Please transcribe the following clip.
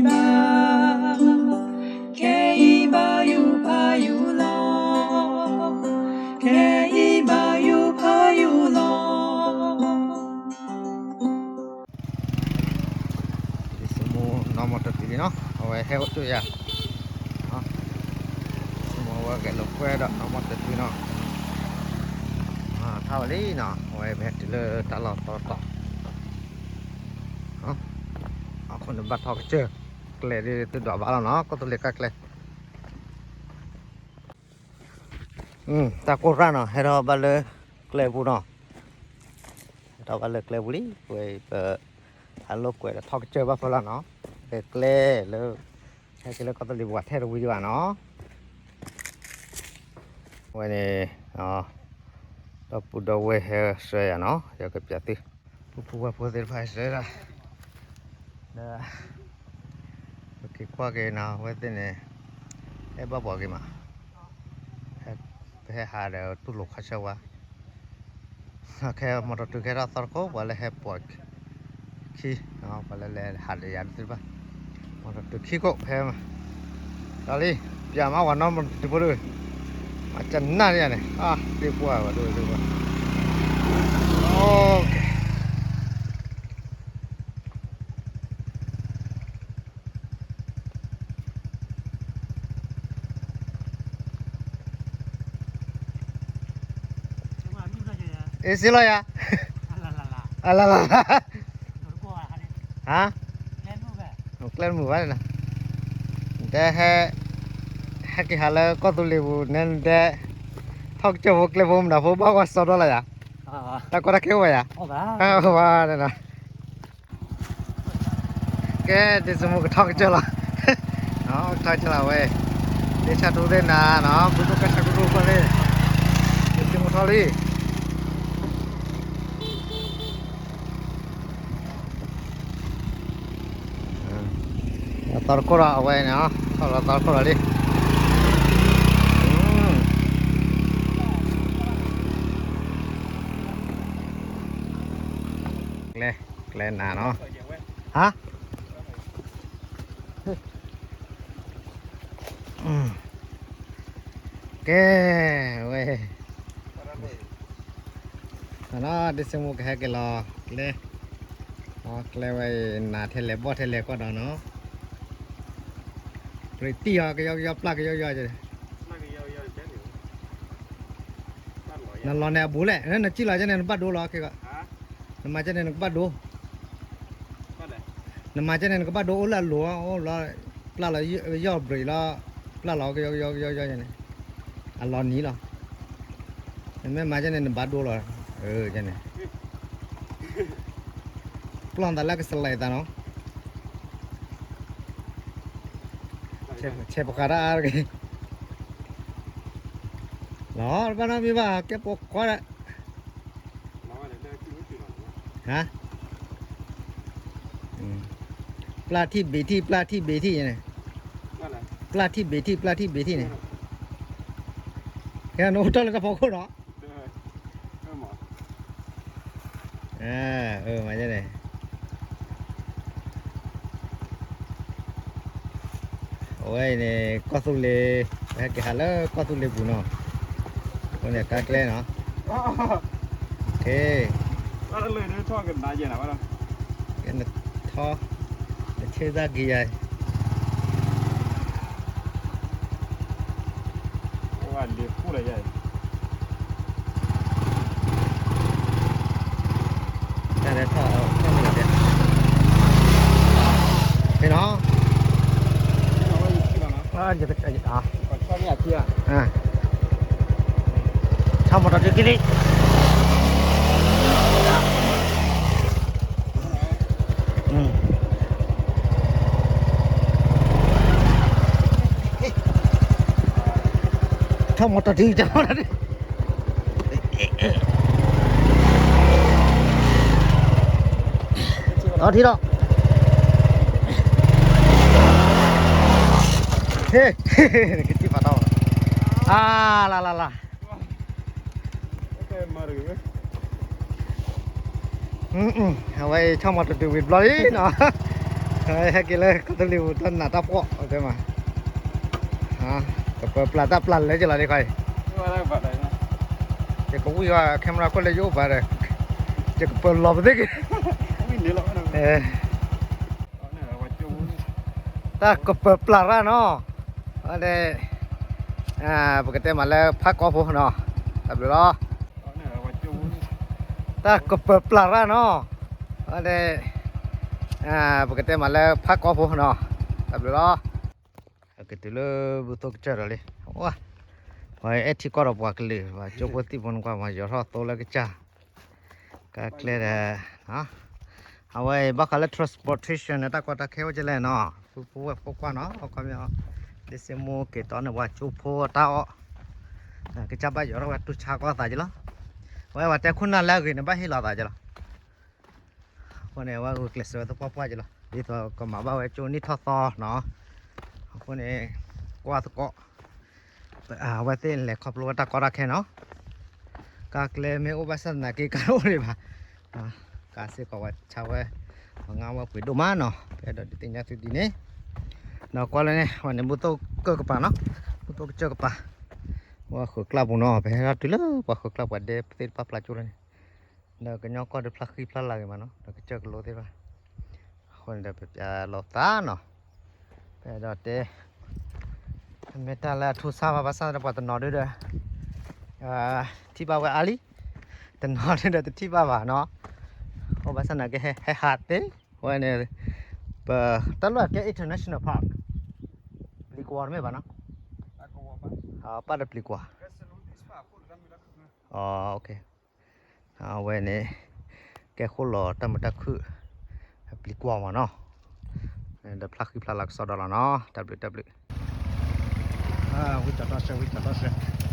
ခဲအံၤဘၣ်ယူၤဖးယူၤလီၤ, ခဲအံၤဘၣ်ယူၤဖးယူၤလီၤ. ဒ်စမူနီၢ်မီၢ်တတုၤလံနီၤ, အဝဲဟဲအိၣ်တ့ၢ်ယၤ, ဒ်စမူအဝဲဂဲၤလိာ်ကွဲဒီးနီၢ်မီၢ်တတုၤနီၤ, ထါဝဲလံနီၤ, အဝဲမ့ၢ်ဟဲတုၤလၢတၢ်လီၢ်သီတီၤ, အခိၣ်နဘၣ်ထီၣ်ကစၢၢ်, ကျဲဒ်သုဒိးဘၣ်လီၤနီၤ, ကီၢ်သူလ့ၤကါကျဲ တၢ်ကိၢ်ရၣ်နီၤ, ဟဲထီၣ်ဘၣ်လၢကျဲပူၤနီၤ, ဟဲထီၣ်ဘၣ်လၢကျဲပူၤလံ, ဝဲပ ဟးလိာ်ကွဲဒီးထီၣ်ကစၢၢ်ဘၣ်ဖဲလီၤနီၤ, ဖဲကျဲလၢ ဟဲက့ၤလၢကီၢ်သူလ့ၤပူၤထဲတဝံၤဒံးဘၣ်နီၤ, ဝဲန့ၣ် ဒီပုၢ်ဒီဝဲၢ်ဟဲဆှၢယၤနီၤ, ယကပျးသု ပုၢ်ဖိဝဲၢ်ဖိသ့ၣ်တဖၣ်ဟဲဆှၢဒၣ် ဒီး ပက့ၤကွၢ်က့ၤနီၤ, အဝဲသ့ၣ်န့ၣ် ဟဲဘၣ်ပှၤဂ့ၤမး, ပဟဲဟးဒီးတူၢ်လိာ်ခါဆၢဝါ, ခဲမီၢ်ထီၣ်တုၤကဲထီၣ်သီတခိၣ် ပှၤလၢဟဲပိာ်ခံ, ပှၤလၢလဲၤဟးဒီးယၤသ့ၣ်တဖၣ်, မီၢ်ထီၣ်တုၤခံခိၣ်ဖဲမး, ဒီးလံ ပျးမးဝဲနီၢ်မီၢ်တတုၤဖိဒၣ်, မၤကနၣ်ဒ်ယၤန့ၣ်, သ့ၣ်ပှၢ်ဝဲဒိၣ်ဒိၣ်ဝဲ, အ့ စ့လီၤယၤ, အလလလ, ဟါ, ကျဲမုာ်ဘၣ်န့ၣ်, တဲဟဲ, ဟဲက့ၤဟးလၢကီၢ်သူလ့ၤပူၤနဲဒဲး, ထီၣ်ကစၢၢ်ဖိကျဲဖိမနုၤဖိဘၣ်ကွၢ်စီဒီလီၤယၤ, တၢ်ကီတၢ်ခဲအိၣ်ဘၣ်ယၤ, အိၣ်ဘၣ်န့ၣ်နီၤ ကဲ ဒ်စမူကထီၣ်ကစၢၢ်လီၤ, ကထီၣ်ကစၢၢ်လီၤဝဲ, ဒ်ဆၣ်တူၢ်သ့ၣ်နၤနီၤ, ဘုကကဆၣ်တူၢ်တူၢ်ဖီသ့ၣ်, ဒ်စမူထီၣ်လံ, သီတခိၣ်ဒီးအဝဲန့ၣ်, ထီၣ်လီၤသီတခိၣ်ဒီးလံ, ကျဲ, ကျဲနၤနီၤ, ဟါ ကဲ, ဝဲ, နီၤ ဒ်စမူကဟဲက့ၤလီၤ, ကျဲ, ကျဲဝဲအံၤ နးထဲလဲၣ်ဘီၣ်ထဲလဲၣ်ကီၢ်ဒီးနီၤ, ပရံးတံၢ်အီၤ ကယီကယီပျၢ်ကယီကယီ, နလီၤန့ၣ်အဘူးလဲၣ်, နစံၣ်လီၤကန့ၣ် နဘၣ်ဒိလီၤ, နမၤကန့ၣ် နကဘၣ်ဒိ နမၤကန့ၣ် နကဘၣ်ဒိအိၣ်လၢအလိၤ, အိၣ်လီၤ, ပျၢ်လီၤယီၢ် brake လီၤ, ပျၢ်လီၤကယီကယီကယီန့ၣ်, အလီၤနံၤလီၤ, နမ့ၢ်မၤကန့ၣ် နဘၣ်ဒိလီၤ, ကန့ၣ်, ပျၢ်သးလၢကစလဲးသးနီၤ, ဆဲးပဃာ်တၢ်အါတဂ့ၤ, လီၤတဘၣ်နီတမံၤဘၣ် ကဲပိာ်ခွါဒီး ဟါ, ပျၢ်ထံၣ်ဘ့ၣ်ထံၣ် ပျၢ်ထံၣ်ဘ့ၣ်ထံၣ်န့ၣ်, ပျၢ်ထံၣ်ဘ့ၣ်ထံၣ် ပျၢ်ထံၣ်ဘ့ၣ်ထံၣ်န့ၣ်, ကဲနအိၣ်တ့ၢ်လၢတၢ်ဖီခိၣ်နီၤ, မၤန့ၣ် အဝဲအံၤန့ၣ် ကီၢ်သူလ့ၤ, ပဟဲက့ၤဟးလၢကီၢ်သူလ့ၤပူၤနီၤ, အဃိန့ၣ် ကါကျဲနီၤ, ကဲ, ကဲနထီ, နဆ့သၣ်က့ၤယၤ တၢ်ရဲၣ်ထီၣ်ထီၣ်န့ၣ်လီၤ, ဖဲနီၤ, ဆီမီၤတၢ်တုၤကလံ, ဆီမီၤတၢ်တုၤ, အထံဒီး, ဟ့ၣ်, ကစံၣ်ဖးထီၣ်, အါ, လါလါလါ, အဝဲအံၤ ဆီမီၤတၢ်တုၤဝံၤတဘျီလံနီၤ, ဟဲက့ၤလၢကီၢ်သူလ့ၤပူၤ တၢ်နးတၢ်ဖှီၣ်တဲမး, ကပၢၤပျၢ်တၢ်ပျၢ်လၢကလီၤဒ်ခီအံၤ, ယကဝံၣ်ဝဲ camera ခိၣ်လၢယအိၣ်ဘၣ်ဒီး, ယကပၢၤလီၤပသ့ၣ်က့ၤ, တၢ်ကပၢၤပျၢ်ရၣ်နီၤ, အဝဲဒၣ် ပကတဲမးလၢဖးကီၢ်ဖိနီၤ, တၢ်ဘျုးလီၤ, တၢ်ကပၢၤပျၢ်ရၣ်နီၤ, အဝဲဒၣ် ပကတဲမးလၢဖးကီၢ်ဖိနီၤ, တၢ်ဘျုးလီၤ, ကတုၤလၢဘူၣ်သိၣ်ကစၢၢ်ဒီးလံ, ဝဲအဲၣ်ထံကီၢ်ဒီးပှၤကလုာ်ဘၣ် ကၠိဖိသံၣ်ဖိနကွၢ်မး ယီၤထီၣ်သိလၢကစၢ် ကကျဲဒီး, အဝဲဘၣ်ဃးလၢ transportation န့ၣ် တၢ်ကီတၢ်ခဲအိၣ်ကလဲၣ်နီၤ, ပဝဲဖိခွါနီၤ အခီပညီ, လၢစ့မိၢ်က့ၤတီန့ၢ်ပှၤကၠိဖိတၢ်အီၣ်, ကစၢ်ဘၣ်ယီၤထီၣ်ဝဲတူၢ်ဆါကီၢ်သးကလီၤ, အဝဲပှၤတဲခိၣ်နၢ်လၢအဂ့ၤန့ၣ် ဘၣ်ဟ့ၣ်လီၤသးကလီၤ, အဃိန့ၣ် အဝဲဂုာ်ကျဲးစၢးဝဲသပှၢ်ပှၢ်ကလီၤ, ဒ်သိးကမၤဘၣ်ဝဲကၠိနံၣ်ထီၣ်သီနီၤ, အဃိန့ၣ် ကွၢ်သကိး အဝဲသ့ၣ်လဲၤခီဖျိဝဲတၢ်ကီတၢ်ခဲနီၤ, ကါကျဲမ့ၢ်အိၣ်ဘၣ်ဆၣ်သနာ်က့ ကါအိၣ်ဒံးဘၣ်, ကါစ့ၢ်ကီးဝဲဆါဝဲ, ပှၤငါဝဲပှ့ၤဒိၣ်မးနီၤ, ပအဲၣ်ဒိးဒုးသ့ၣ်ညါသုဒ်န့ၣ်, ဒီးကွၢ်လၢန့ၣ် ဝဲန့ၣ်ဘူၣ်သိၣ်ကၢၢ်ကပၤနီၤ, ဘူၣ်သိၣ်ကစၢၢ်ကပၤ, ပှၤဃုးကျၢ်ပူၤနီၤ, ပဟဲထီၣ်တုၤလၢပှၤဃုးကျၢ်ပှၤဒဲသ့ၣ်တဖၣ်ပျၢ်ကၠိလၢန့ၣ်, ဒီးကညီကီၢ်ဒီးဖျါဃံဖျါလၤဂ့ၤမးနီၤ, ဒီးကစၢၢ်ကလိသ့ၣ်တဖၣ် အဃိန့ၣ်ဒီးပပျၢ်လီၤသးနီၤ, ပအဲၣ်ဒိးတဲ, မ့ၢ်တၢ်လၢအထူးဆါဘၣ်ဘၣ်ဆၣ်ဒီးပှၤတနီၤဒုဒီး, ထံၣ်ဘၣ်ဝဲအါလံ, တနီၤဒုဒီးတထံၣ်ဘၣ်ဘၣ်နီၤ, အိၣ်ဘၣ်ဆၣ်သနာ်က့ ဟဲဟးသ့, ဝဲန့ၣ်, ပ, တၢ်လီၢ်ကဲ international park, ပျံၤကွီၤတမ့ၢ်ဘၣ်နီၤ, ပၢ်ဒီးပျံၤကွီၤ, အဝဲန့ၣ်, ကဲဃိလီၤတၢ်မုာ်တၢ်ခုၣ်, ပျံၤကွီၤမးနီၤ, ဒီးဖျါဃံဖျါလၤကစီဒီလီၤနီၤ, တၢ်ဘျုးတၢ်ဘျုး, ဝံသးဒီးစဲး ဝံသးဒီးစဲး